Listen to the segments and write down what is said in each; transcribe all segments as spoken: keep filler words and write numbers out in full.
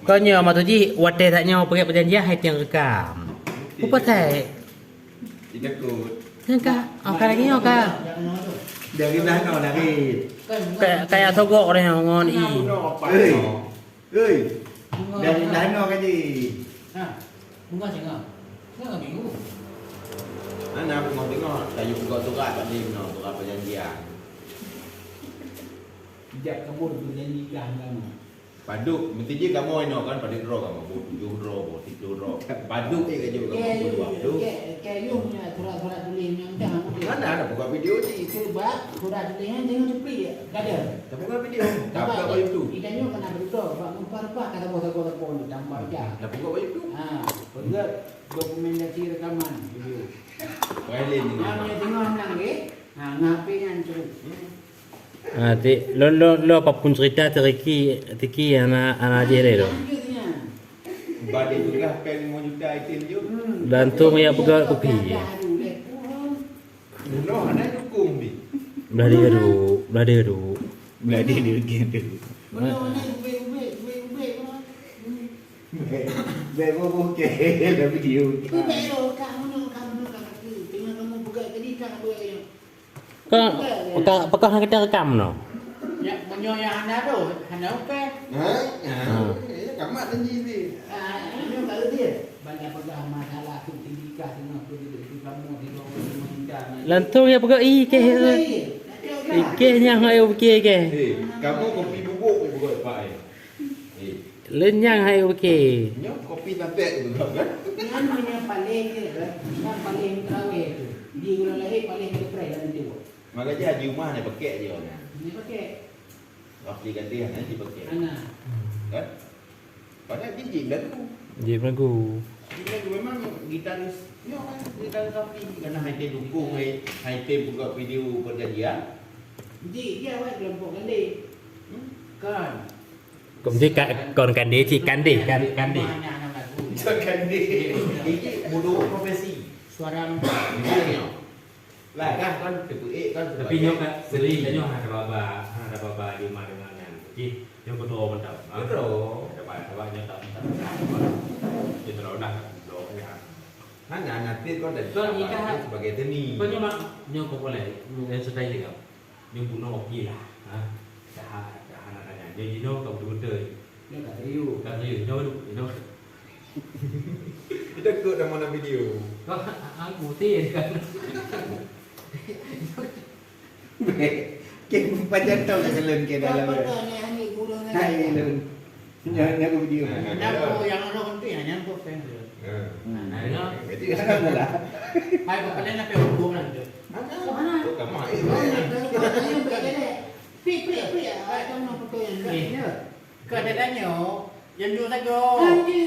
Kon nyoe maksud jih watèe that nyoe peugah peujanjian hai tieng reukam. Upasai. Nyang ka, oh, ka lagèe nyoe ka. Dari nano dari. Kayak, kayak sogok deh ngon i. Hei. Hei. Dari nano ka jih. Ha. Bunga singa. Singa minggu. Mana bunga singa? Kayu bunga surat tadi no, surat perjanjian. Jak kabur perjanjian kamoe. Padub, meusti jih kamoe inoe kan, padub droe kamoe, boh tujoh droe, boh siplôh droe. Padub jih kajak kamoe, boh dua ploh. Kayuh nyan surat-surat tuléh nyan dah. Mana ada buka video jih? Sebab surat tuléh nyan jangan cepi, kada. Tapi buka video. Tapi apa itu? Kita nyoe kena berdoa, bak meurupa-rupa kata boh-boh-boh ni tambah dah. Tapi buka apa itu? Ha, peugah dokumentasi rekaman video. Baik, Lin. Nah, punya tengah menang, eh? Ha, ngah H P nyan terus. Ha, ti, lôn, lôn, lôn apapun cerita Teuki, Teuki hana, hana jih lé lôn. Bak jih peugah péng lima juta item jeuet. Lantung ya peugah kupi. Bunoe hana dukung bi. Belah dia tu, belah dia tu. Belah dia dia tu. Bunoe hana ubé-ubé, ubé-ubé. Bèk, bèk boh-boh kèe lam video. Bèk, bèk, ka meunoe, ka meunoe, ka kaki. Teungoh kamoe peugah tadi ka bèk. Ka, ka, pakon hana gata rekam noh? Ya, meunyoe nyang hana tu, hana upèh. Ha? Ha. Ya, kamat janji dia. Ah, nyoe ka leubieh. Banyak peugah masalah tu tinggi kah tengah tu, tu, tu, kamu di bawah pemerintah. Lantung ya peugah, ih, kèe. Ih, kèe nyang hai oke kèe. Eh, kamu kopi bubuk ni bukan pai. Eh. Lôn nyang hai oke. Nyoe kopi tablet tu kan? Nyan meunyoe paléng je, kan? Nyan paléng terawih tu. Di ulang lahé paléng ke prai dalam tu. Maka je di rumah ni pakai je orang. Ni pakai. Waktu ganti hana dipakai. Hana. Kan? Padahal dia jim lagu. Jim lagu. Jim lagu memang gitaris. Nyoe kan gitaris api. Karena hai dukung, hai, hai peugah video perjanjian. Ji, dia awak kelompok ganding. Hmm? Kan. Kon cit ka, kon kandé cit kandé, kan, kandé. Cok kandé. Ini bodoh profesi. Suara. Misalnya. Lah, kan, kan, tepuk, eh, kan, tapi nyoe kan, seri, nyoe hana baba, hana baba di rumah dengan nyan. Oke, nyoe ketua mantap. Ha? Betul. Dapat, dapat nyoe tak mantap. Dia terlalu dah, blok ya. Hana, nanti kau dah sebagai seni. Kau nyoe mak, nyoe kau boleh, yang setai dia. Nyoe bunoe oke lah. Ha? Dah, dah hana tanya. Nyoe jinoe ka beutôi-beutôi. Nyoe ka serius. Ka serius. Nyoe dulu. Nyoe. Kita kok nama dalam video. Kau aku sih kan. Kèe pajan tau nak kalon kèe dalam. Apa tu ni, hani burung ni? Hai, lôn. Nyan, nyan aku video. Nah, nah, nah. Nyang nyang roh tu, nyang nyang tu fan tu. Ha. Nah, nah, dengar. Jadi, jangan lah. Hai, kepala nak pergi hukum lah tu. Mana? Tu kamu air. Mana? Mana? Mana? Mana? Pi, pi, pi, ah, kamu nak foto yang ni. Eh. Ya. Kau ada tanya, yang dua saja. Ada.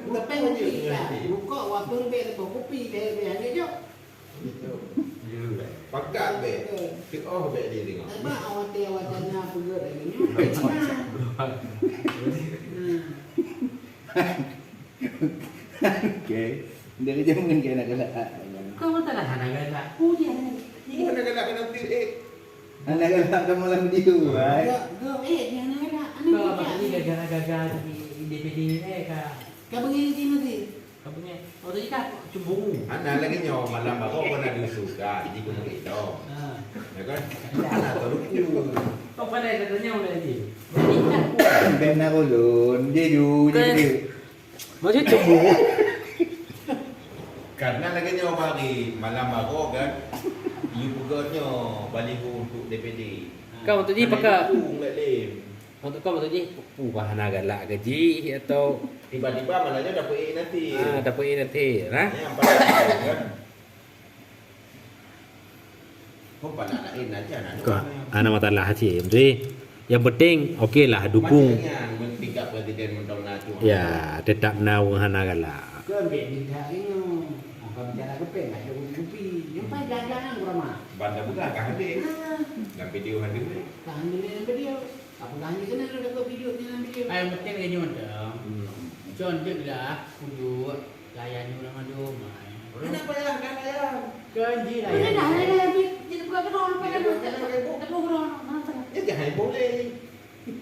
Bukan pi, ya. Buka waktu lebih atau kopi, dia lebih ada je. Pakat bèk. Teuoh bèk dia tengok. Abang awak teh awak tanya peugah lagi ni. Okey. Dia kerja mungkin kena kena. Kau tak lah hana galak. Oh, dia hana. Dia hana galak kena tu, eh. Hana galak kamu dalam video, hai. Gak, gak, eh, dia hana galak. Kau apa ni gagal-gagal di D P D, eh, kak? Kau begini nanti. Ka beungéh. Oh, tadi kan cemburu. Hana lagèe nyoe, malam baroe pernah diusulkan, di Gunung Itom. Ha. Ya kan? Hana tahu lucu. Kau pandai dah tanya oleh dia. Bèk na ulôn, dia ju, dia ju. Maksud cemburu. Karena lagèe nyoe bagi malam baroe kan, you peugah nyoe baliho untuk D P D. Kau untuk dia pakai. Hana dihukum, Lek Lim. Untuk kau maksud jih, peue hana galak keu jih atau tiba-tiba malah nyoe dapeuék nanti. Ah, dapeuék nanti, nah. Ya, padahal kan. Kau pada lain aja nah. Kau hana masalah cit. Jadi, yang penting oke lah dukung. Macam yang tingkat presiden mentong na tu. Ya, tetap na hana galak. Kau ambil minta ini. Kau bicara ke pen, ada kopi. Yang paling jalan-jalan ke rumah. Banda buka kah hadir? Nah. Dan video hadir ni. Kah hadir dalam video. Apa kah hadir kena ada video ni dalam video. Ai, yang penting dia nyoe dah. Hmm. Con je lah, kujur, layan ni orang ada mai. Kenapa ya, kan layan? Kan je layan. Mana dah, mana dah, habis. Jadi buka kedua, lupa dah. Dia buka kedua, lupa dah. Kedua, kedua, mana tengah? Dia jangan boleh. Hmm.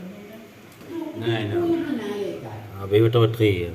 Nah, nah. Habis betul betul.